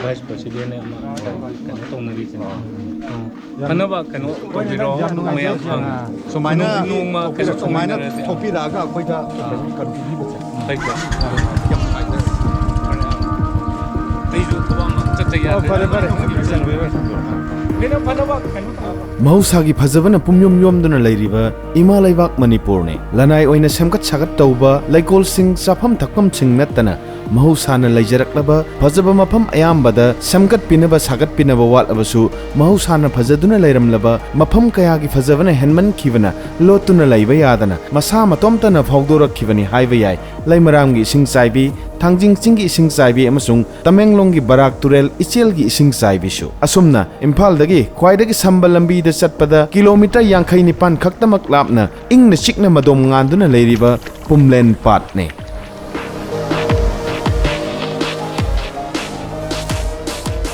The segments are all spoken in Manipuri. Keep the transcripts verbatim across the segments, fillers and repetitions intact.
ꯚꯥꯏꯁ ꯄ꯭ꯔꯦꯁꯤꯗꯦꯟꯅ ꯑꯃ ꯀꯩꯅꯣ ꯇꯧꯅꯔꯤꯁꯦ꯫ ꯐꯅꯕ ꯀꯩꯅꯣ ꯇꯧꯕꯤꯔꯣ꯫ ꯌꯥꯝ ꯅꯨꯡꯉꯥꯏꯖꯩ꯫ ꯃꯌꯥꯝ ꯐꯪ-, ꯑꯥ, ꯁꯨꯃꯥꯏꯅ ꯅꯣꯡꯃ ꯀꯩꯅꯣ ꯁꯨꯃꯥꯏꯅ ꯇꯧꯃꯤꯟꯅꯔꯁꯦ꯫ ꯊꯣꯛꯄꯤꯔꯛꯑꯒ ꯑꯩꯈꯣꯏꯗ, ꯑꯥ, ꯀꯩꯅꯣ ꯄꯤꯕꯤꯕꯁꯦ꯫ ꯐꯩ, ꯐꯩ꯫ ꯌꯥꯝ ꯅꯨꯡꯉꯥꯏꯖꯔꯦ꯫ ꯑꯩꯁꯨ ꯊꯕꯛ ꯑꯃ ꯆꯠꯇ ꯌꯥꯗ꯭ꯔꯦ꯫ ꯑꯣ, ꯐꯔꯦ, ꯐꯔꯦ꯫ ꯀꯩꯅꯣ ꯐꯅꯕ ꯀꯩꯅꯣ ꯇꯧꯔꯒ꯫ ꯃꯍꯧꯁꯥꯒꯤ ꯐꯖꯕꯅ ꯄꯨꯝꯌꯣꯝ ꯌꯣꯝꯗꯨꯅ ꯂꯩꯔꯤꯕ ꯏꯃꯥ ꯂꯩꯕꯥꯛ ꯃꯅꯤꯄꯨꯔꯅꯤ꯫ ꯂꯅꯥꯏ ꯑꯣꯏꯅ ꯁꯦꯝꯒꯠ ꯁꯥꯒꯠ ꯇꯧꯕ ꯂꯩꯀꯣꯜꯁꯤꯡ, ꯆꯥꯐꯝ ꯊꯛꯐꯝꯁꯤꯡ ꯅꯠꯇꯅ ꯃꯍꯧꯁꯥꯅ ꯂꯩꯖꯔꯛꯂꯕ ꯐꯖꯕ ꯃꯐꯝ ꯑꯌꯥꯝꯕꯗ ꯁꯦꯝꯒꯠꯄꯤꯅꯕ ꯁꯥꯒꯠꯄꯤꯅꯕ ꯋꯥꯠꯂꯕꯁꯨ, ꯃꯍꯧꯁꯥꯅ ꯐꯖꯗꯨꯅ ꯂꯩꯔꯝꯂꯕ ꯃꯐꯝ ꯀꯌꯥꯒꯤ ꯐꯖꯕꯅ ꯍꯦꯟꯃꯟꯈꯤꯕꯅ ꯂꯣꯠꯇꯨꯅ ꯂꯩꯕ ꯌꯥꯗꯅ ꯃꯁꯥ ꯃꯇꯣꯝꯇꯅ ꯐꯥꯎꯗꯣꯔꯛꯈꯤꯕꯅꯤ ꯍꯥꯏꯕ ꯌꯥꯏ꯫ ꯂꯩꯃꯔꯥꯝꯒꯤ ꯏꯁꯤꯡ ꯆꯥꯏꯕꯤ, ꯊꯥꯡꯖꯤꯡ ꯆꯤꯡꯒꯤ ꯏꯁꯤꯡ ꯆꯥꯏꯕꯤ ꯑꯃꯁꯨꯡ ꯇꯃꯦꯡꯂꯣꯡꯒꯤ ꯕꯔꯥꯛ ꯇꯨꯔꯦꯜ ꯏꯆꯦꯜꯒꯤ ꯏꯁꯤꯡ ꯆꯥꯏꯕꯤꯁꯨ꯫ ꯑꯁꯨꯝꯅ ꯏꯝꯐꯥꯜꯗꯒꯤ ꯈ꯭ꯋꯥꯏꯗꯒꯤ ꯁꯝꯕ ꯂꯝꯕꯤꯗ ꯆꯠꯄꯗ ꯀꯤꯂꯣꯃꯤꯇꯔ ꯌꯥꯡꯈꯩ ꯅꯤꯄꯥꯟ ꯈꯛꯇꯃꯛ ꯂꯥꯞꯅ ꯏꯪꯅ ꯆꯤꯛꯅ ꯃꯗꯣꯝ ꯉꯥꯟꯗꯨꯅ ꯂꯩꯔꯤꯕ ꯄꯨꯝꯂꯦꯟ ꯄꯥꯠꯅꯤ꯫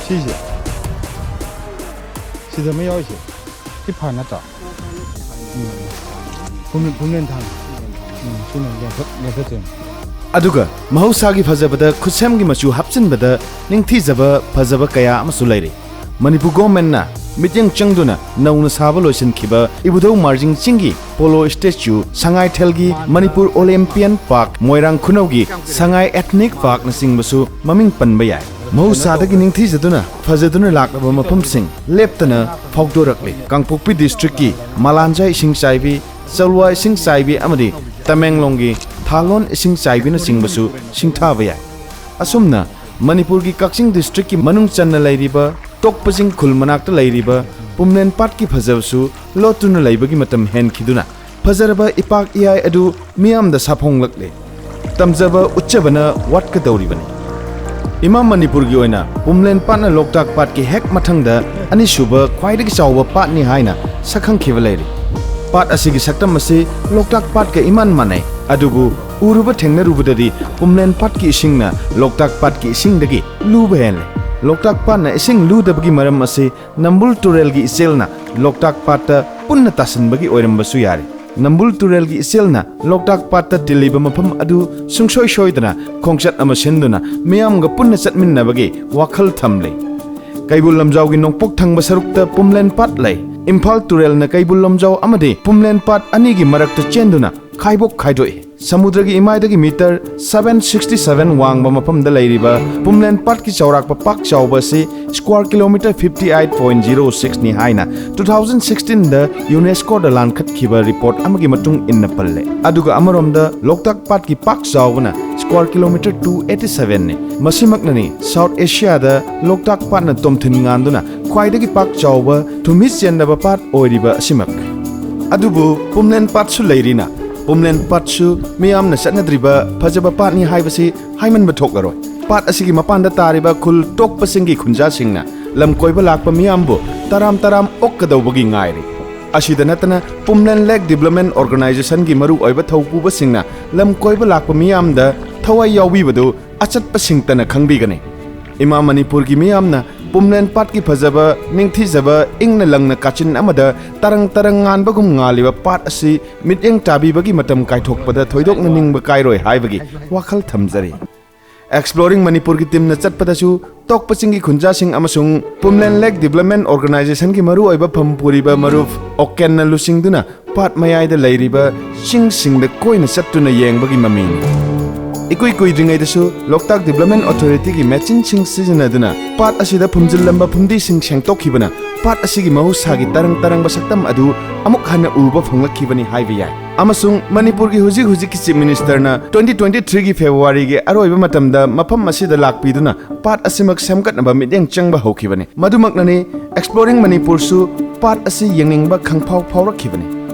ꯁꯤꯁꯦ, ꯁꯤꯗ ꯑꯃ ꯌꯥꯎꯔꯤꯁꯦ, ꯁꯤ ꯐꯥ ꯅꯠꯇ꯭ꯔꯣ? ꯎꯝ꯫ ꯄꯨꯝ-, ꯄꯨꯝꯂꯦꯟ ꯊꯥꯡ꯫ ꯎꯝ, ꯁꯤꯅ ꯌꯥꯟꯊꯠ-, ꯌꯥꯟꯊꯠꯇꯣꯏꯅꯤ꯫ ꯑꯗꯨꯒ ꯃꯍꯧꯁꯥꯒꯤ ꯐꯖꯕꯗ ꯈꯨꯠꯁꯦꯝꯒꯤ ꯃꯆꯨ ꯍꯥꯞꯆꯤꯟꯕꯗ ꯅꯤꯡꯊꯤꯖꯕ ꯐꯖꯕ ꯀꯌꯥ ꯑꯃꯁꯨ ꯂꯩꯔꯤ꯫ ꯃꯅꯤꯄꯨꯔ ꯒꯣꯔꯃꯦꯟꯅ ꯃꯤꯠꯌꯦꯡ ꯆꯪꯗꯨꯅ ꯅꯧꯅ ꯁꯥꯕ ꯂꯣꯏꯁꯤꯟꯈꯤꯕ ꯏꯕꯨꯙꯧ ꯃꯥꯔꯖꯤꯡ ꯆꯤꯡꯒꯤ ꯄꯣꯂꯣ ꯁ꯭ꯇꯦꯆꯨ, ꯁꯉꯥꯏꯊꯦꯜꯒꯤ ꯃꯅꯤꯄꯨꯔ ꯑꯣꯂꯦꯝꯄꯤꯌꯟ ꯄꯥꯔꯛ, ꯃꯣꯏꯔꯥꯡ ꯈꯨꯅꯧꯒꯤ ꯁꯉꯥꯏ ꯑꯦꯊꯅꯤꯛ ꯄꯥꯔꯛꯅꯆꯤꯡꯕꯁꯨ ꯃꯃꯤꯡ ꯄꯟꯕ ꯌꯥꯏ꯫ ꯃꯍꯧꯁꯥꯗꯒꯤ ꯅꯤꯡꯊꯤꯖꯗꯨꯅ ꯐꯖꯗꯨꯅ ꯂꯥꯛꯂꯕ ꯃꯐꯝꯁꯤꯡ ꯂꯦꯞꯇꯅ ꯐꯥꯎꯗꯣꯔꯛꯂꯤ꯫ ꯀꯥꯡꯄꯣꯛꯄꯤ ꯗꯤꯁꯇ꯭ꯔꯤꯛꯀꯤ ꯃꯂꯥꯟꯖꯥ ꯏꯁꯤꯡ ꯆꯥꯏꯕꯤ, ꯆꯂꯨꯋꯥ ꯏꯁꯤꯡ ꯆꯥꯏꯕꯤ ꯑꯃꯗꯤ ꯇꯃꯦꯡꯂꯣꯡꯒꯤ ꯊꯥꯂꯣꯟ ꯏꯁꯤꯡ ꯆꯥꯏꯕꯤꯅꯆꯤꯡꯕꯁꯨ ꯁꯤꯡꯊꯥꯕ ꯌꯥꯏ꯫ ꯑꯁꯨꯝꯅ ꯃꯅꯤꯄꯨꯔꯒꯤ ꯀꯛꯆꯤꯡ ꯗꯤꯁꯇ꯭ꯔꯤꯛꯀꯤ ꯃꯅꯨꯡ ꯆꯟꯅ ꯂꯩꯔꯤꯕ ꯇꯣꯛꯄꯖꯤꯡ ꯈꯨꯜ ꯃꯅꯥꯛꯇ ꯂꯩꯔꯤꯕ ꯄꯨꯝꯂꯦꯟ ꯄꯥꯠꯀꯤ ꯐꯖꯕꯁꯨ ꯂꯣꯠꯇꯨꯅ ꯂꯩꯕꯒꯤ ꯃꯇꯝ ꯍꯦꯟꯈꯤꯗꯨꯅ ꯐꯖꯔꯕ ꯏꯄꯥꯛ ꯏꯌꯥꯏ ꯑꯗꯨ ꯃꯤꯌꯥꯝꯗ ꯁꯥꯐꯣꯡꯂꯛꯂꯦ꯫ ꯇꯝꯖꯕ ꯎꯠꯆꯕꯅ ꯋꯥꯠꯀꯗꯧꯔꯤꯕꯅꯤ꯫ ꯏꯃꯥ ꯃꯅꯤꯄꯨꯔꯒꯤ ꯑꯣꯏꯅ ꯄꯨꯝꯂꯦꯟ ꯄꯥꯠꯅ ꯂꯣꯛꯇꯥꯛ ꯄꯥꯠꯀꯤ ꯍꯦꯛ ꯃꯊꯪꯗ ꯑꯅꯤꯁꯨꯕ ꯈ꯭ꯋꯥꯏꯗꯒꯤ ꯆꯥꯎꯕ ꯄꯥꯠꯅꯤ ꯍꯥꯏꯅ ꯁꯛꯈꯪꯈꯤꯕ ꯂꯩꯔꯤ꯫ ꯄꯥꯠ ꯑꯁꯤꯒꯤ ꯁꯛꯇꯝ ꯑꯁꯤ ꯂꯣꯛꯇꯥꯛ ꯄꯥꯠꯀ ꯏꯃꯥꯟ ꯃꯥꯟꯅꯩ, ꯑꯗꯨꯕꯨ ꯎꯔꯨꯕ ꯊꯦꯡꯅꯔꯨꯕꯗꯗꯤ ꯄꯨꯝꯂꯦꯟ ꯄꯥꯠꯀꯤ ꯏꯁꯤꯡꯅ ꯂꯣꯛꯇꯥꯛ ꯄꯥꯠꯀꯤ ꯏꯁꯤꯡꯗꯒꯤ ꯂꯨꯕ ꯍꯦꯜꯂꯤ꯫ ꯂꯣꯛꯇꯥꯛ ꯄꯥꯠꯅ ꯏꯁꯤꯡ ꯂꯨꯗꯕꯒꯤ ꯃꯔꯝ ꯑꯁꯤ ꯅꯝꯕꯨꯜ ꯇꯨꯔꯦꯜꯒꯤ ꯏꯆꯦꯜꯅ ꯂꯣꯛꯇꯥꯛ ꯄꯥꯠꯇ ꯄꯨꯟꯅ ꯇꯥꯁꯤꯟꯕꯒꯤ ꯑꯣꯏꯔꯝꯕꯁꯨ ꯌꯥꯔꯤ꯫ ꯅꯝꯕꯨꯜ ꯇꯨꯔꯦꯜꯒꯤ ꯏꯆꯦꯜꯅ ꯂꯣꯛꯇꯥꯛ ꯄꯥꯠꯇ ꯇꯤꯜꯂꯤꯕ ꯃꯐꯝ ꯑꯗꯨ ꯁꯨꯡꯁꯣꯏ ꯁꯣꯏꯗꯅ ꯈꯣꯡꯆꯠ ꯑꯃ ꯁꯤꯟꯗꯨꯅ ꯃꯤꯌꯥꯝꯒ ꯄꯨꯟꯅ ꯆꯠꯃꯤꯟꯅꯕꯒꯤ ꯋꯥꯈꯜ ꯊꯝꯂꯤ꯫ ꯀꯩꯕꯨꯜ ꯂꯝꯖꯥꯎꯒꯤ ꯅꯣꯡꯄꯣꯛ ꯊꯪꯕ ꯁꯔꯨꯛꯇ ꯄꯨꯝꯂꯦꯟ ꯄꯥꯠ ꯂꯩ꯫ ꯏꯝꯐꯥꯜ ꯇꯨꯔꯦꯜꯅ ꯀꯩꯕꯨꯜ ꯂꯝꯖꯥꯎ ꯑꯃꯗꯤ ꯄꯨꯝꯂꯦꯟ ꯄꯥꯠ ꯑꯅꯤꯒꯤ ꯃꯔꯛꯇ ꯆꯦꯟꯗꯨꯅ ꯈꯥꯏꯕꯣꯛ ꯈꯥꯏꯗꯣꯛꯏ꯫ ꯁꯃꯨꯗ꯭ꯔꯒꯤ ꯏꯃꯥꯏꯗꯒꯤ ꯃꯤꯇꯔ ꯁꯚꯦꯟ ꯁꯤꯛꯁꯇꯤ ꯁꯚꯦꯟ ꯋꯥꯡꯕ ꯃꯐꯝꯗ ꯂꯩꯔꯤꯕ ꯄꯨꯝꯂꯦꯟ ꯄꯥꯠꯀꯤ ꯆꯥꯎꯔꯥꯛꯄ ꯄꯥꯛ ꯆꯥꯎꯕ ꯑꯁꯤ square kilometre fifty eight point zero six ꯅꯤ ꯍꯥꯏꯅ two thousand sixteen ꯗ ꯌꯨꯅꯦꯁꯀꯣꯗ ꯂꯥꯟꯈꯠꯈꯤꯕ ꯔꯤꯄꯣꯔꯠ ꯑꯃꯒꯤ ꯃꯇꯨꯡ ꯏꯟꯅ ꯄꯜꯂꯦ꯫ ꯑꯗꯨꯒ ꯑꯃꯔꯣꯝꯗ ꯂꯣꯛꯇꯥꯛ ꯄꯥꯠꯀꯤ ꯄꯥꯛ ꯆꯥꯎꯕꯅ square kilometre two eighty seven ꯅꯤ꯫ ꯃꯁꯤꯃꯛꯅꯅꯤ ꯁꯥꯎꯠ ꯑꯦꯁꯤꯌꯥꯗ ꯂꯣꯛꯇꯥꯛ ꯄꯥꯠꯅ ꯇꯣꯝꯊꯤꯟ ꯉꯥꯟꯗꯨꯅ ꯈ꯭ꯋꯥꯏꯗꯒꯤ ꯄꯥꯛ ꯆꯥꯎꯕ ꯊꯨꯝꯍꯤ ꯆꯦꯟꯗꯕ ꯄꯥꯠ ꯑꯣꯏꯔꯤꯕ ꯑꯁꯤꯃꯛ꯫ ꯑꯗꯨꯕꯨ ꯄꯨꯝꯂꯦꯟ ꯄꯥꯠꯁꯨ ꯂꯩꯔꯤꯅ, ꯄꯨꯝꯂꯦꯟ ꯄꯥꯠꯁꯨ ꯃꯤꯌꯥꯝꯅ ꯆꯠꯅꯗ꯭ꯔꯤꯕ ꯐꯖꯕ ꯄꯥꯠꯅꯤ ꯍꯥꯏꯕꯁꯤ ꯍꯥꯏꯃꯟꯕ ꯊꯣꯛꯂꯔꯣꯏ꯫ ꯄꯥꯠ ꯑꯁꯤꯒꯤ ꯃꯄꯥꯟꯗ ꯇꯥꯔꯤꯕ ꯈꯨꯜ ꯇꯣꯛꯄ ꯆꯤꯡꯒꯤ ꯈꯨꯟꯖꯥꯁꯤꯡꯅ ꯂꯝ ꯀꯣꯏꯕ ꯂꯥꯛꯄ ꯃꯤꯌꯥꯝꯕꯨ ꯇꯔꯥꯝ ꯇꯔꯥꯝ ꯑꯣꯛꯀꯗꯧꯕꯒꯤ ꯉꯥꯏꯔꯤ꯫ ꯑꯁꯤꯗ ꯅꯠꯇꯅ ꯄꯨꯝꯂꯦꯟ ꯂꯦꯛ ꯗꯤꯕ꯭ꯂꯞꯃꯦꯟ ꯑꯣꯔꯒꯅꯥꯏꯖꯦꯁꯟꯒꯤ ꯃꯔꯨꯑꯣꯏꯕ ꯊꯧꯄꯨꯕꯁꯤꯡꯅ ꯂꯝ ꯀꯣꯏꯕ ꯂꯥꯛꯄ ꯃꯤꯌꯥꯝꯗ ꯊꯋꯥꯏ ꯌꯥꯎꯕꯤꯕꯗꯨ ꯑꯆꯠꯄꯁꯤꯡꯇꯅ ꯈꯪꯕꯤꯒꯅꯤ꯫ ꯏꯃꯥ ꯃꯅꯤꯄꯨꯔꯒꯤ ꯃꯤꯌꯥꯝꯅ ꯄꯨꯝꯂꯦꯟ ꯄꯥꯠꯀꯤ ꯐꯖꯕ, ꯅꯤꯡꯊꯤꯖꯕ, ꯏꯪꯅ ꯂꯪꯅ ꯀꯥꯆꯤꯟ ꯑꯃꯗ ꯇꯔꯪ ꯇꯔꯪ ꯉꯥꯟꯕꯒꯨꯝ ꯉꯥꯜꯂꯤꯕ ꯄꯥꯠ ꯑꯁꯤ ꯃꯤꯠꯌꯦꯡ ꯇꯥꯕꯤꯕꯒꯤ ꯃꯇꯝ ꯀꯥꯏꯊꯣꯛꯄꯗ ꯊꯣꯏꯗꯣꯛꯅ ꯅꯤꯡꯕ ꯀꯥꯏꯔꯣꯏ ꯍꯥꯏꯕꯒꯤ ꯋꯥꯈꯜ ꯊꯝꯖꯔꯤ꯫ ꯑꯦꯛꯁꯄ꯭ꯂꯣꯔꯤꯡ ꯃꯅꯤꯄꯨꯔꯒꯤ ꯇꯤꯝꯅ ꯆꯠꯄꯗꯁꯨ ꯇꯣꯛꯄ ꯆꯤꯡꯒꯤ ꯈꯨꯟꯖꯥꯁꯤꯡ ꯑꯃꯁꯨꯡ ꯄꯨꯝꯂꯦꯟ ꯂꯦꯛ ꯗꯤꯕ꯭ꯂꯞꯃꯦꯟ ꯑꯣꯔꯒꯅꯥꯏꯖꯦꯁꯟꯒꯤ ꯃꯔꯨꯑꯣꯏꯕ ꯐꯝ ꯄꯨꯔꯤꯕ ꯃꯔꯨꯞ ꯑꯣꯀꯦꯟꯅ ꯂꯨꯆꯤꯡꯗꯨꯅ ꯄꯥꯠ ꯃꯌꯥꯏꯗ ꯂꯩꯔꯤꯕ ꯆꯤꯡꯁꯤꯡꯗ ꯀꯣꯏꯅ ꯆꯠꯇꯨꯅ ꯌꯦꯡꯕꯒꯤ ꯃꯃꯤꯅꯤ꯫ ꯏꯀꯨꯏ ꯀꯨꯏꯗ꯭ꯔꯤꯉꯩꯗꯁꯨ ꯂꯣꯛꯇꯥꯛ ꯗꯤꯕ꯭ꯂꯞꯃꯦꯟ ꯑꯣꯊꯣꯔꯤꯇꯤꯒꯤ ꯃꯦꯆꯤꯟꯁꯤꯡ ꯁꯤꯖꯤꯟꯅꯗꯨꯅ ꯄꯥꯠ ꯑꯁꯤꯗ ꯐꯨꯝꯖꯤꯜꯂꯝꯕ ꯐꯨꯝꯗꯤꯁꯤꯡ ꯁꯦꯡꯗꯣꯛꯈꯤꯕꯅ ꯄꯥꯠ ꯑꯁꯤꯒꯤ ꯃꯍꯧꯁꯥꯒꯤ ꯇꯔꯪ ꯇꯔꯪꯕ ꯁꯛꯇꯝ ꯑꯗꯨ ꯑꯃꯨꯛ ꯍꯟꯅ ꯎꯕ ꯐꯪꯂꯛꯈꯤꯕꯅꯤ ꯍꯥꯏꯕ ꯌꯥꯏ꯫ ꯑꯃꯁꯨꯡ ꯃꯅꯤꯄꯨꯔꯒꯤ ꯍꯧꯖꯤꯛ ꯍꯧꯖꯤꯛꯀꯤ ꯆꯤꯐ ꯃꯤꯅꯤꯁꯇꯔꯅ twenty twenty three ꯒꯤ ꯐꯦꯕ꯭ꯔꯨꯋꯥꯔꯤꯒꯤ ꯑꯔꯣꯏꯕ ꯃꯇꯝꯗ ꯃꯐꯝ ꯑꯁꯤꯗ ꯂꯥꯛꯄꯤꯗꯨꯅ ꯄꯥꯠ ꯑꯁꯤꯃꯛ ꯁꯦꯝꯒꯠꯅꯕ ꯃꯤꯠꯌꯦꯡ ꯆꯪꯕ ꯍꯧꯈꯤꯕꯅꯤ꯫ ꯃꯗꯨꯃꯛꯅꯅꯤ ꯑꯦꯛꯁꯄ꯭ꯂꯣꯔꯤꯡ ꯃꯅꯤꯄꯨꯔꯁꯨ ꯄꯥꯠ ꯑꯁꯤ ꯌꯦꯡꯅꯤꯡꯕ ꯈꯪꯐꯥꯎ ꯐꯥꯎꯔꯛꯈꯤꯕꯅꯤ꯫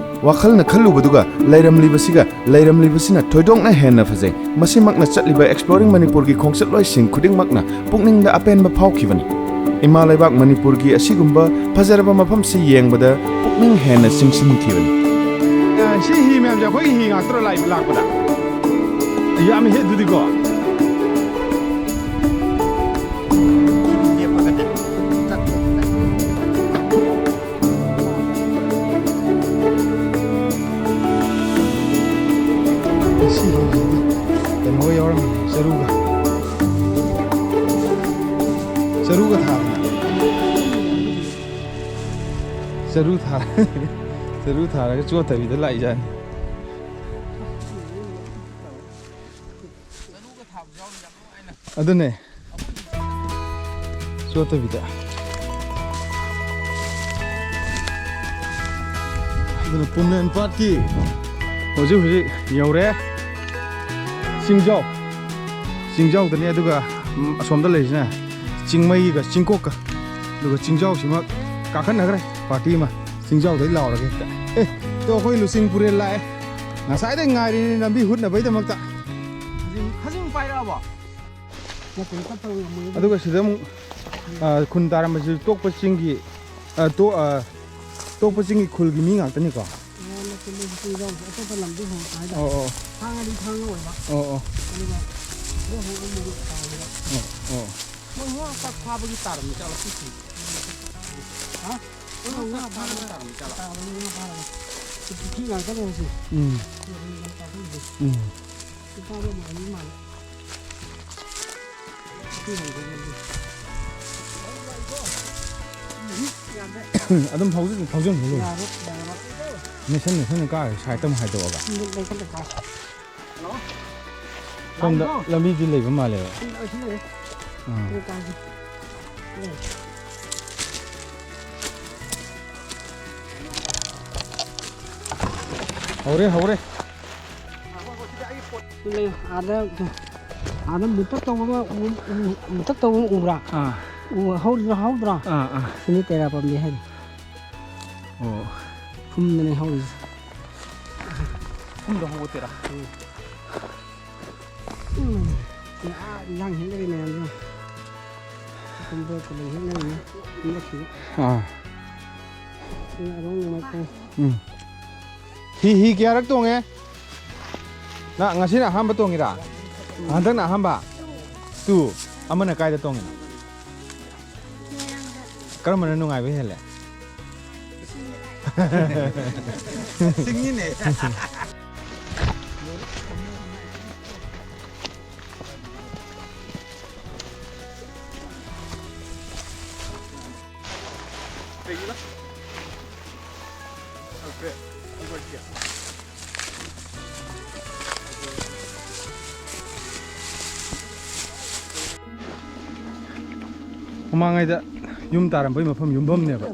ꯋꯥꯈꯜꯅ ꯈꯜꯂꯨꯕꯗꯨꯒ ꯂꯩꯔꯝꯂꯤꯕꯁꯤꯒ ꯂꯩꯔꯝꯂꯤꯕꯁꯤꯅ ꯊꯣꯏꯗꯣꯛꯅ ꯍꯦꯟꯅ ꯐꯖꯩ꯫ ꯃꯁꯤꯃꯛꯅ ꯆꯠꯂꯤꯕ ꯑꯦꯛꯁꯄ꯭ꯂꯣꯔꯤꯡ ꯃꯅꯤꯄꯨꯔꯒꯤ ꯈꯣꯡꯆꯠꯂꯣꯏꯁꯤꯡ ꯈꯨꯗꯤꯡꯃꯛꯅ ꯄꯨꯛꯅꯤꯡꯗ ꯑꯄꯦꯟꯕ ꯐꯥꯎꯈꯤꯕꯅꯤ꯫ ꯏꯃꯥ ꯂꯩꯕꯥꯛ ꯃꯅꯤꯄꯨꯔꯒꯤ ꯑꯁꯤꯒꯨꯝꯕ ꯐꯖꯔꯕ ꯃꯐꯝꯁꯤ ꯌꯦꯡꯕꯗ ꯄꯨꯛꯅꯤꯡ ꯍꯦꯟꯅ ꯆꯤꯡꯁꯤꯟꯈꯤꯕꯅꯤ꯫ ꯑ, ꯁꯤ ꯍꯤ ꯃꯌꯥꯝꯁꯦ ꯑꯩꯈꯣꯏꯒꯤ ꯍꯤ ꯉꯥꯛꯇ꯭ꯔꯣ ꯂꯥꯛ-, ꯂꯥꯛꯄꯗ? ꯌꯥꯝ ꯍꯦ ꯑꯗꯨꯗꯤꯀꯣ꯫ ꯆꯔꯨꯒ ꯊꯥꯕꯅꯤ꯫ ꯆꯔꯨ ꯊꯥ-, ꯆꯔꯨ ꯊꯥꯔꯒ ꯆꯣꯠꯇꯕꯤꯗ ꯂꯥꯛꯏꯖꯥꯠꯅꯤ꯫ ꯑꯗꯨꯅꯦ꯫ ꯆꯣꯠꯇꯕꯤꯗ꯫ ꯑꯗꯨꯅ ꯄꯨꯝꯂꯦꯟ ꯄꯥꯠꯀꯤ ꯍꯧꯖꯤꯛ ꯍꯧꯖꯤꯛ ꯌꯧꯔꯦ꯫ ꯆꯤꯡꯖꯥꯎ꯫ ꯆꯤꯡꯖꯥꯎꯗꯅꯦ, ꯑꯗꯨꯒ, ꯎꯝ, ꯑꯁꯣꯝꯗ ꯂꯩꯔꯤꯁꯤꯅ ꯆꯤꯡꯃꯩꯒ ꯆꯤꯡꯀꯣꯛꯀ꯫ ꯑꯗꯨꯒ ꯆꯤꯡꯖꯥꯎꯁꯤꯃ ꯀꯥꯈꯠꯅꯈ꯭ꯔꯦ ꯄꯥꯔꯇꯤ ꯑꯃ꯫ ꯆꯤꯡꯖꯥꯎꯗꯩ ꯂꯥꯎꯔꯒꯦ ꯍꯦꯛꯇ꯫ ꯑꯦ, ꯇꯣ, ꯑꯩꯈꯣꯏ ꯂꯨꯆꯤꯡ ꯄꯨꯔꯦꯜ ꯂꯥꯛꯑꯦ꯫ ꯉꯁꯥꯏꯗꯩ ꯉꯥꯏꯔꯤꯅꯤ ꯂꯝꯕꯤ ꯍꯨꯠꯅꯕꯩꯗꯃꯛꯇ꯫ ꯈꯖꯤꯡ, ꯈꯖꯤꯡ ꯄꯥꯏꯔꯛꯑꯕꯣ? ꯅꯠꯇꯦ, ꯀꯠꯇꯕ ꯉꯝꯃꯣꯏ꯫ ꯑꯗꯨꯒ ꯁꯤꯗ ꯑꯃꯨꯛ, ꯑ, ꯈꯨꯟ ꯇꯥꯔꯝꯕꯁꯤ ꯇꯣꯛꯄ ꯆꯤꯡꯒꯤ, ꯑ, ꯇꯣ-, ꯑ, ꯇꯣꯛꯄ ꯆꯤꯡꯒꯤ ꯈꯨꯜꯒꯤ ꯃꯤ ꯉꯥꯛꯇꯅꯤꯀꯣ? ꯑ, ꯅꯠꯇꯦ, ꯃꯣꯏꯒꯤ ꯆꯤꯡꯖꯥꯎꯁꯦ ꯑꯇꯣꯞꯄ ꯂꯝꯗꯩ ꯍꯣꯡꯉꯛꯄ ꯍꯥꯏꯇꯥꯔꯦ꯫ ꯑꯣ, ꯑꯣ꯫ ꯊꯥꯡꯒꯗꯤ ꯊꯥꯡꯒ ꯑꯣꯏꯕ꯫ ꯑꯣ, ꯑꯣ꯫ ꯑꯗꯨꯒ ꯃꯣꯏ ꯍꯣꯡꯉꯛꯑ ꯃꯣꯏꯗꯣ ꯇꯥꯍꯜꯂꯤꯕ꯫ ꯑꯣ, ꯑꯣ꯫ ꯃꯣꯏ ꯉꯥ ꯆꯥꯛ ꯐꯥꯕꯒꯤ ꯇꯥꯔꯝꯃꯤ ꯖꯥꯠꯂꯣ ꯁꯤꯁꯦ? ꯍꯥ? ꯃꯣꯏ ꯉꯥ ꯐꯥꯕꯒꯤ ꯇꯥꯔꯝꯃꯤ ꯖꯥꯠꯂꯣ? ꯇꯥꯕꯅꯤ, ꯉꯥ ꯐꯥꯔꯒ꯫ ꯄꯨꯈ꯭ꯔꯤ ꯉꯥꯛꯇꯅꯦ ꯁꯤ꯫ ꯎꯝ꯫ ꯎꯝ꯫ ꯁꯤ ꯐꯥꯕ ꯃꯥꯜꯂꯤ ꯃꯥꯜꯂꯦ꯫ ꯑꯗꯨꯝ ꯐꯥꯎꯖꯤꯟ-, ꯐꯥꯎꯖꯤꯟꯈ꯭ꯔꯣ ꯂꯣꯏꯔꯦ꯫ ꯌꯥꯔꯦ, ꯌꯥꯔꯦ꯫ ꯅꯦꯁꯟ, ꯅꯦꯁꯟ ꯀꯥꯔꯦ, ꯁꯥꯏꯠꯇ ꯑꯃꯨꯛ ꯍꯥꯏꯗꯣꯛꯑꯒ꯫ ꯁꯤꯗ ꯂꯩꯈꯠꯂꯦ ꯀꯥꯔꯦ꯫ ꯁꯣꯝꯗ ꯂꯥꯏꯟꯗꯣ? ꯂꯝꯕꯤꯗꯤ ꯂꯩꯕ ꯃꯥꯜꯂꯦꯕ꯫ ꯁꯤ, ꯑꯁꯤ ꯂꯩꯔꯦ꯫ ꯑꯥ꯫ ꯁꯤꯗ ꯀꯥꯔꯁꯤ꯫ ꯂꯩꯔꯦ꯫ ꯍꯧꯔꯦ, ꯍꯧꯔꯦ꯫ ꯂꯩ, ꯑꯥꯗ, ꯑꯥꯗ ꯃꯨꯇꯛ ꯇꯧꯕ ꯑꯃ ꯎ-, ꯎ-, ꯃꯨꯇꯛ ꯇꯧꯕ ꯑꯃ ꯎꯕ꯭ꯔꯥ? ꯑꯥ꯫ ꯎ ꯍꯧꯗ꯭ꯔꯣ, ꯍꯧꯗ꯭ꯔꯣ? ꯑꯥ, ꯑꯥ꯫ ꯁꯤꯅꯤ ꯇꯦꯔꯥ ꯄꯥꯝꯕꯤ ꯍꯥꯏꯗꯣ꯫ ꯑꯣ꯫ ꯐꯨꯝꯗꯅꯦ ꯍꯧꯔꯤꯁꯦ꯫ ꯐꯨꯝꯗ ꯍꯧꯕ ꯇꯦꯔꯥ꯫ ꯎꯝ꯫ ꯎꯝ꯫ ꯑꯥ, ꯏꯟꯖꯥꯡ ꯍꯦꯛꯅꯔꯤ ꯃꯌꯥꯝꯁꯦ꯫ ꯀꯨꯀꯨꯝꯕꯔ ꯀꯩꯅꯣ ꯍꯦꯛꯅꯔꯤꯅꯦ꯫ ꯍꯟꯗꯛꯀꯤ꯫ ꯑꯥ꯫ ꯁꯤꯅ ꯑꯔꯣꯡ ꯅꯨꯡꯉꯥꯏ ꯈꯣꯡ꯫ ꯎꯝ꯫ ꯍꯤ, ꯍꯤ ꯀꯌꯥꯔꯛ ꯇꯣꯡꯉꯦ? ꯅꯪ ꯉꯁꯤꯅ ꯑꯍꯥꯟꯕ ꯇꯣꯡꯉꯤꯔꯥ? ꯍꯟꯗꯛꯅ ꯑꯍꯥꯟꯕ? ꯇꯨ꯫ ꯑꯃꯅ ꯀꯥꯏꯗ ꯇꯣꯡꯉꯤꯅꯣ? ꯀꯔꯝꯕꯅ ꯅꯨꯡꯉꯥꯏꯕ ꯍꯦꯜꯂꯦ? ꯁꯤꯡꯉꯤꯅꯦ꯫ ꯃꯃꯥꯡꯉꯩꯗ ꯌꯨꯝ ꯇꯥꯔꯝꯕꯩ ꯃꯐꯝ, ꯌꯨꯝꯐꯝꯅꯦꯕ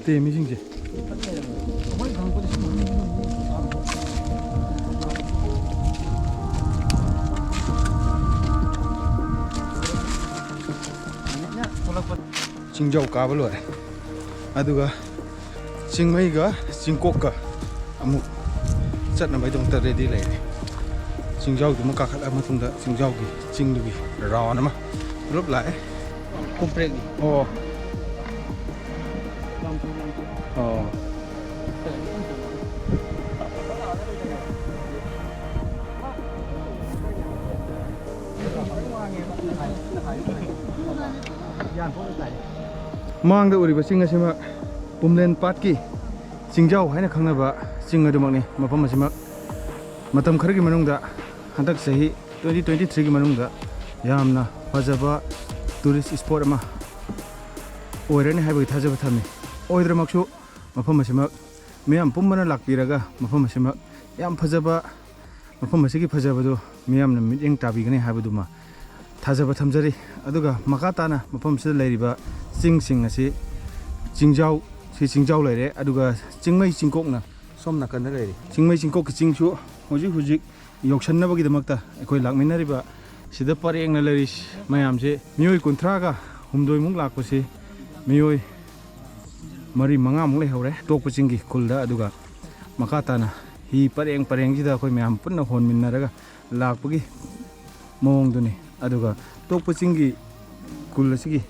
ꯇꯦꯝꯃꯤꯁꯤꯡꯁꯦ꯫ ꯆꯤꯡꯖꯥꯎ ꯀꯥꯕ ꯂꯣꯏꯔꯦ꯫ ꯑꯗꯨꯒ ꯆꯤꯡꯃꯩꯒ ꯆꯤꯡꯀꯣꯛꯀ ꯑꯃꯨꯛ ꯆꯠꯅꯕꯒꯤꯗꯃꯛꯇ ꯔꯦꯗꯤ ꯂꯩꯔꯦ꯫ ꯆꯤꯡꯖꯥꯎꯗꯨꯃ ꯀꯥꯈꯠꯂ ꯃꯇꯨꯡꯗ ꯆꯤꯡꯖꯥꯎꯒꯤ ꯆꯤꯡꯗꯨꯒꯤ ꯔꯥꯎꯟ ꯑꯃ ꯄꯨꯂꯞ ꯂꯥꯛꯑꯦ꯫ ꯀꯣꯝꯄ꯭ꯔꯦꯛꯅꯤ꯫ ꯑꯣ꯫ ꯑꯣ꯫ ꯃꯥꯡꯗ ꯎꯔꯤꯕ ꯆꯤꯡ ꯑꯁꯤꯃꯛ ꯄꯨꯝꯂꯦꯟ ꯄꯥꯠꯀꯤ ꯆꯤꯡꯖꯥꯎ ꯍꯥꯏꯅ ꯈꯪꯅꯕ ꯆꯤꯡ ꯑꯗꯨꯃꯛꯅꯤ꯫ ꯃꯐꯝ ꯑꯁꯤꯃꯛ ꯃꯇꯝ ꯈꯔꯒꯤ ꯃꯅꯨꯡꯗ, ꯍꯟꯗꯛ ꯆꯍꯤ twenty twenty-threeꯒꯤ ꯃꯅꯨꯡꯗ ꯌꯥꯝꯅ ꯐꯖꯕ tourist spot ꯑꯃ ꯑꯣꯏꯔꯅꯤ ꯍꯥꯏꯕꯒꯤ ꯊꯥꯖꯕ ꯊꯝꯃꯤ꯫ ꯑꯣꯏꯗ꯭ꯔꯃꯛꯁꯨ, ꯃꯐꯝ ꯑꯁꯤꯃꯛ ꯃꯤꯌꯥꯝ ꯄꯨꯝꯕꯅ ꯂꯥꯛꯄꯤꯔꯒ ꯃꯐꯝ ꯑꯁꯤꯃꯛ ꯌꯥꯝ ꯐꯖꯕ, ꯃꯐꯝ ꯑꯁꯤꯒꯤ ꯐꯖꯕꯗꯨ ꯃꯤꯌꯥꯝꯅ ꯃꯤꯠꯌꯦꯡ ꯇꯥꯕꯤꯒꯅꯤ ꯍꯥꯏꯕꯗꯨꯃ ꯊꯥꯖꯕ ꯊꯝꯖꯔꯤ꯫ ꯑꯗꯨꯒ ꯃꯈꯥ ꯇꯥꯅ ꯃꯐꯝ ꯑꯁꯤꯗ ꯂꯩꯔꯤꯕ ꯆꯤꯡꯁꯤꯡ ꯑꯁꯤ ꯆꯤꯡꯖꯥꯎ, ꯁꯤ ꯆꯤꯡꯖꯥꯎ ꯂꯩꯔꯦ, ꯑꯗꯨꯒ ꯆꯤꯡꯃꯩ ꯆꯤꯡꯀꯣꯛꯅ ꯁꯣꯝ ꯅꯥꯀꯟꯗ ꯂꯩꯔꯤ꯫ ꯆꯤꯡꯃꯩ ꯆꯤꯡꯀꯣꯛꯀꯤ ꯆꯤꯡꯁꯨ ꯍꯧꯖꯤꯛ ꯍꯧꯖꯤꯛ ꯌꯧꯁꯟꯅꯕꯒꯤꯗꯃꯛꯇ ꯑꯩꯈꯣꯏ ꯂꯥꯛꯃꯤꯟꯅꯔꯤꯕ ꯁꯤꯗ ꯄꯔꯦꯡꯅ ꯂꯩꯔꯤ ꯃꯌꯥꯝꯁꯦ, ꯃꯤꯑꯣꯏ ꯀꯨꯟꯊ꯭ꯔꯥꯒ ꯍꯨꯝꯗꯣꯏꯃꯨꯛ ꯂꯥꯛꯄꯁꯤ ꯃꯤꯑꯣꯏ ꯃꯔꯤ ꯃꯉꯥꯃꯨꯛ ꯂꯩꯍꯧꯔꯦ ꯇꯣꯛꯄ ꯆꯤꯡꯒꯤ ꯈꯨꯜꯗ꯫ ꯑꯗꯨꯒ ꯃꯈꯥ ꯇꯥꯅ ꯍꯤ ꯄꯔꯦꯡ ꯄꯔꯦꯡꯁꯤꯗ ꯑꯩꯈꯣꯏ ꯃꯌꯥꯝ ꯄꯨꯟꯅ ꯍꯣꯟꯃꯤꯟꯅꯔꯒ ꯂꯥꯛꯄꯒꯤ ꯃꯑꯣꯡꯗꯨꯅꯤ꯫ ꯑꯗꯨꯒ ꯇꯣꯛꯄ ꯆꯤꯡꯒꯤ ꯈꯨꯜ ꯑꯁꯤꯒꯤ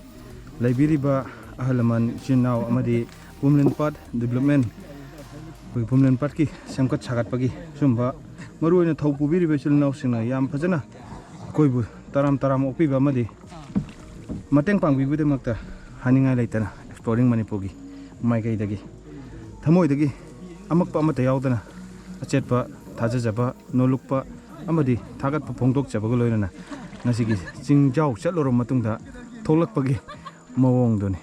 ꯂꯩꯕꯤꯔꯤꯕ ꯑꯍꯜ ꯂꯃꯟ, ꯏꯆꯤꯟ ꯏꯅꯥꯎ ꯑꯃꯗꯤ ꯄꯨꯝꯂꯦꯟ ꯄꯥꯠ development, ꯑꯩꯈꯣꯏ ꯄꯨꯝꯂꯦꯟ ꯄꯥꯠꯀꯤ ꯁꯦꯝꯒꯠ ꯁꯥꯒꯠꯄꯒꯤ ꯁꯨꯝꯕ ꯃꯔꯨꯑꯣꯏꯅ ꯊꯧ ꯄꯨꯕꯤꯔꯤꯕ ꯏꯆꯤꯜ ꯏꯅꯥꯎꯁꯤꯡꯅ ꯌꯥꯝ ꯐꯖꯅ ꯑꯩꯈꯣꯏꯕꯨ ꯇꯔꯥꯝ ꯇꯔꯥꯝ ꯑꯣꯛꯄꯤꯕ ꯑꯃꯗꯤ ꯃꯇꯦꯡ ꯄꯥꯡꯕꯤꯕꯒꯤꯗꯃꯛꯇ ꯍꯥꯏꯅꯤꯡꯉꯥꯏ ꯂꯩꯇꯅ Exploring ꯃꯅꯤꯄꯨꯔꯒꯤ ꯃꯥꯏꯀꯩꯗꯒꯤ ꯊꯃꯣꯏꯗꯒꯤ ꯑꯃꯛꯄ ꯑꯃꯠꯇ ꯌꯥꯎꯗꯅ ꯑꯆꯦꯠꯄ ꯊꯥꯖꯖꯕ, ꯅꯣꯜꯂꯨꯛꯄ ꯑꯃꯗꯤ ꯊꯥꯒꯠꯄ ꯐꯣꯡꯗꯣꯛꯆꯕꯒ ꯂꯣꯏꯅꯅ ꯉꯁꯤꯒꯤ ꯆꯤꯡꯖꯥꯎ ꯆꯠꯂꯨꯔꯕ ꯃꯇꯨꯡꯗ ꯊꯣꯛꯂꯛꯄꯒꯤ ꯃꯑꯣꯡꯗꯨꯅꯤ꯫